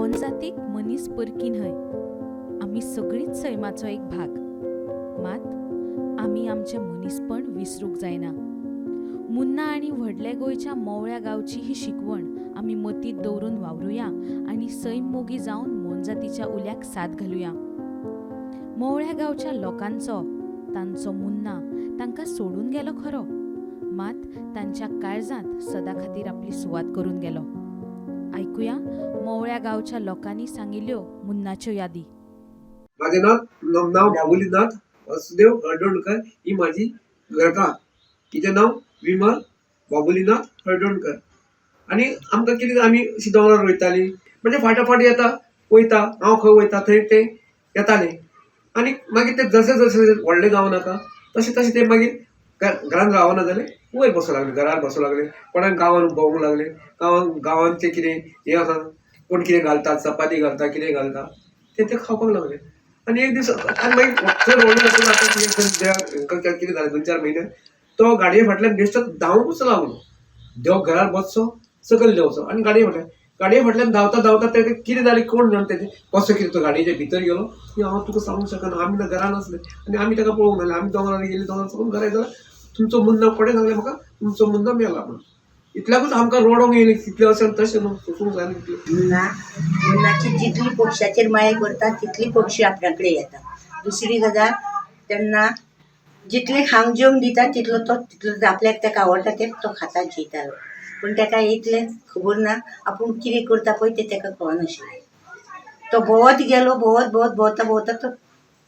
मोनजातीक मनीस परकी न्हय. आमी सगळींच सैमाचो एक भाग. मात आमी आमचें मनीसपण विसरूंक जायना. मुन्ना आनी व्हडल्या गोंयच्या मोवळ्या गांवची ही शिकवण आमी मतींत दवरून वावरुया आनी सैम मोगी जावन मोनजातीच्या उल्याक साद घालुया. मोवळ्या गांवच्या लोकांचो तांचो मुन्ना तांकां सोडून गेलो खरो, मात तांच्या काळजांत सदां खातीर आपली सुवात करून गेलो. आयकुया मोवळ्या गांवच्या लोकांनी सांगिल्ल्यो मुन्नाच्यो यादी. माझे नाव नाव बाबुलीनाथ वासुदेव हळदोणकर. ही माझी घरकार. तिचें नांव विमल बाबुलीनाथ हळदोणकर. आनी आमकां कितें, आमी अशी दोंगरार वयतालीं म्हणजे फाटाफाट येता वयता, हांव खंय वयता थंय ते येताले. आनी मागीर ते जशें जशें व्हडलें जावं नाका तशें तशें ते मागीर घरान रावना जाले, वयर बसूं लागले, घरार बसूं लागले, कोणाक गांवान भोंवूंक लागले. गांवान गांवांचें कितें हें आसा, कोण कितें घालता, चपाती घालता, कितें घालता, ते ते खावपाक लागले. आनी एक दीस आनी मागीर चड व्हडलो जातकच आतां कितें कितें जालें, 2-4 म्हयने तो गाडये फाटल्यान बेश्टो धांवूंकच लागलो. देव घरार बसचो, सकयल देंवचो आनी गाडये फाटल्यान धांवता धांवता तेजें कितें जालें कोण जाण, तेजें कसो कितें तो गाडयेच्या भितर गेलो की हांव तुका सांगूंक शकना. आमी घरान आसले आनी आमी ताका पळोवंक नासले. आमी दोंगरार गेली, दोंगरार साकून घरा येतना तुमचो मुन्ना कोणें सांगलें म्हाका, तुमचो मुन्ना मेला म्हणून. इतल्याकूच आमकां रडोंक येयलें. तितलें अशें तशें न्हू, सोसूंक जायना तितलें. मुन्ना मुन्नाची जितली पक्षाचेर माया करता तितली पक्षी आपल्या कडेन येता. दुसरी गजाल, तेन्ना जितलें खावंक जेवंक दिता तितलो तो तितलो आपल्याक ताका आवडटा तें तो खाता जेयतालो. पूण ताका इतलें खबर ना आपूण कितें करता पळय तें ताका कळनाशिल्लें. तो भोंवत गेलो, भोंवत भोंवत भोंवता भोंवता तो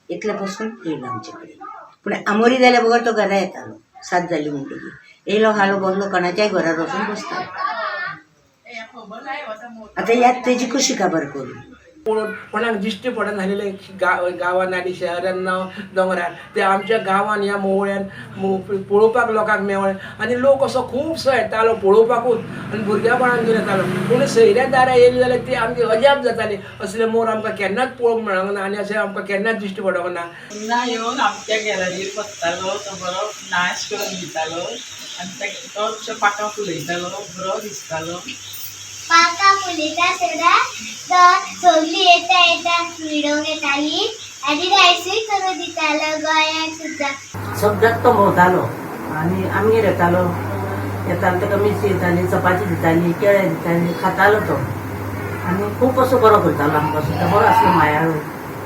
इतले पसून येयलो आमचे कडेन. पूण आमोरी जाल्या बगर तो घरा येतालो. 7 जाली म्हणटकीर येयलो, हालो, बसलो, कोणाच्याय घरार वचून बसतालो. आतां याद तेजी कशी काबार करूं? पळोवन कोणाक दिश्टी पडना जालें गांवान आनी शहरान ना दोंगरार. ते आमच्या गांवान ह्या मोवळ्यान पळोवपाक लोकांक मेवळें आनी लोक असो खुबसो येतालो पळोवपाकूच आनी भुरग्यापणान घेवन येतालो. पूण सयऱ्या दारां येयली जाल्यार ती आमची अजाप जाताली. असले मोर आमकां केन्नाच पळोवंक मेळोंक ना आनी अशें आमकां केन्नाच दिश्टी पडोंक ना. मुन्ना येवन आमच्या गॅलरीर बसतालो, तो बरो नाच करून दितालो आनी तो अशें पाखां फुलयतालो, बरो दिसतालो. पाखां फुलयता आसतना तो सगळीं येता येता मिडोवंक येताली आनी डांसूय करून दितालो गोंयांत सुद्दां. सगळ्याक तो भोंवतालो आनी आमगेर येतालो. येतालो ताका मिरची दिताली, चपाती दिताली, केळें दिताली, खातालो तो. आनी खूब असो बरो करतालो आमकां सुद्दां, बरो आसलो मायाळू.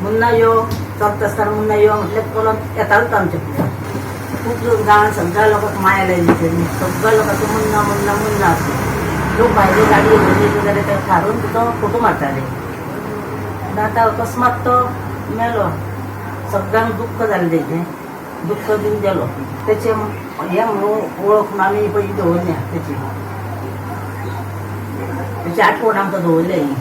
मुन्ना यो, चलता आसतना मुन्ना यो म्हटल्यार चलोन येतालो तो आमच्या फुड्यान. खूब गांवांत सगळ्या लोकांक माया लायली तेणी. सगळ्या लोकांचो मुन्ना मुन्ना मुन्ना आसलो. लोक भायले गाडी घेवन येयले जाल्यार ताका थारोवन तो फोटो मारताले. आतां अकस्मात तो मेलो. सगळ्यांक दुख्ख जालें तेजें, दुख्ख दिवन गेलो. तेचें हें म्हणून वळख म्हणून आमी पयलीं दवरल्या तेची, तेची आठवण आमकां दवरल्या ही.